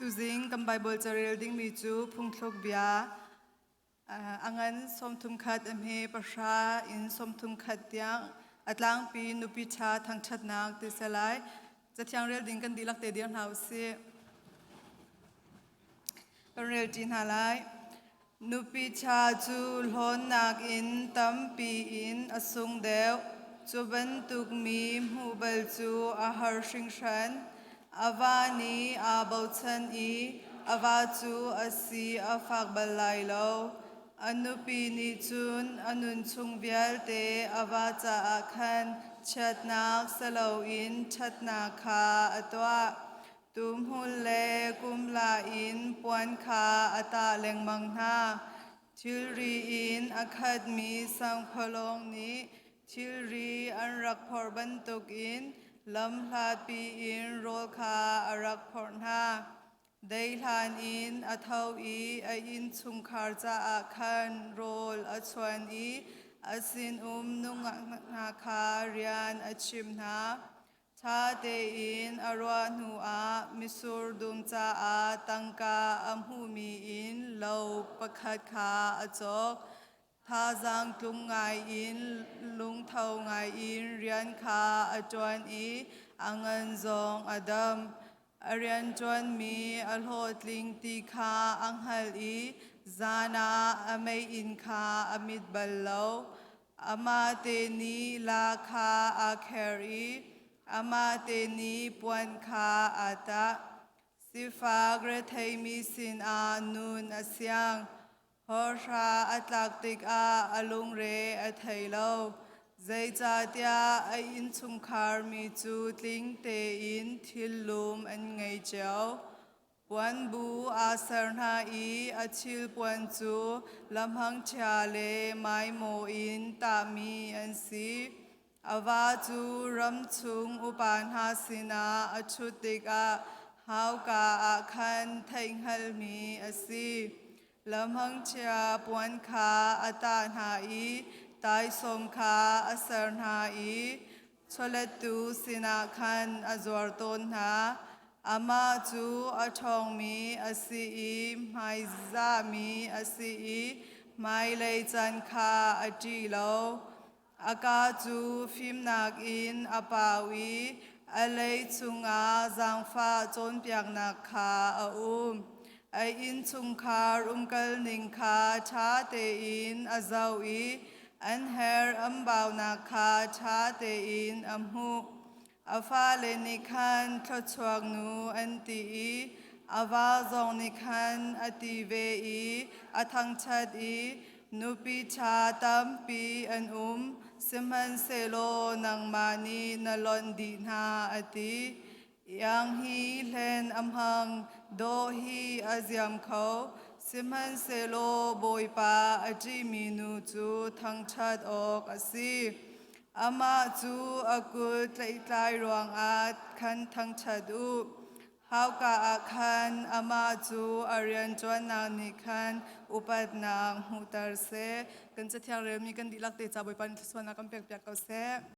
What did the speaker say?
Tuzing kan Baibal carel dingmi cu phungthluk bia a ngan sawmthum khat a hme pahra in sawmthum khat tiang a tlangpi nupi ṭha thangṭhatnak ti si lai. Cathiang rel ding kan dihlak te dir hna u sih. Kan rel ṭi hna lai. Nupi ṭha cu hlawnnak in tampi in a sung deuh. Cu bantuk mi hmuh bal cu a har hringhran. A va nih aa bochan i a va cu a si a fak bal lai lo. A nupi nih cun a nun chung vialte a va caah khan chiatnak si loin ṭhatnak kha a tuah. Tuuhmul le kumla in puan kha a tah lengmang hna. Thilri in a khatmi sangphawlawng nih thilri an rak phorh bantukin lamhlatpi in rawl kha a rak phorh hna. Deihlan in a tho i a innchungkhar caah khan rawl a chuan i a sinum nungak hna kha rian a chimh hna. Ṭha tein a ruah hnuah mitsur dum caah tangka a hmuhmi in lo pakhat kha a cawk. Thazaang tlung ngaiin lungtho ngaiin rian kha a ṭuan i a ngan zong a dam. A rianṭuanmi a hlawhtling ti kha a hngalh i zan ah a meiinn kha a mit bal lo. Amah te nih la kha aa kher i amah te nih puan kha aa tah. Sifak retheimi sinah nun a siang. Hawhra a tlak tikah a lungre a thei lo. Zeicahtiah a innchungkhar mi cu tling tein thil lum an ngei cio. Puanbu aa ser hna i a thilpuan cu lamhangṭhia le maimaw in tahmi an si. A va cu ram chung upa hna sinah a ṭhut tikah hauka ah khan theihhngalhmi a si. Lamhangṭhia puan kha a tah hna i taisawm kha a ser hna i chawlettu sinah khan a zuar tawn hna. Amah cu a ṭhawngmi a si i hmaizahmi a si i hmailei caan kha a ṭih lo. A kaa cu fimnak in a pau i a lei chungah zaangfah cawnpiaknak kha a um. A innchungkhar umkalning kha ṭha tein a zoh i an herh an baunak kha ṭha tein a hmuh. A fale nih khan thluachuak nu an ti i a va zong nih khan a ti ve i a thangṭhat i nupi ṭha tampi an um, sihmanhsehlaw nangmah nih na lonh dih hna, a ti. Iang hi hlen a hmang, dawh hi a ziam kho, sihmanhsehlaw Bawipa a ṭihmi nu cu thangṭhat awk a si. Amah cu a kut tlaihtlai ruangah khan thangṭhat u. Hauka ah khan amah cu a rianṭuannak nih khan upatnak hmuhter seh. Kan cathiang relmi kan dihlak te ca Bawipa nih thluachuahnak kan pekpiak ko seh.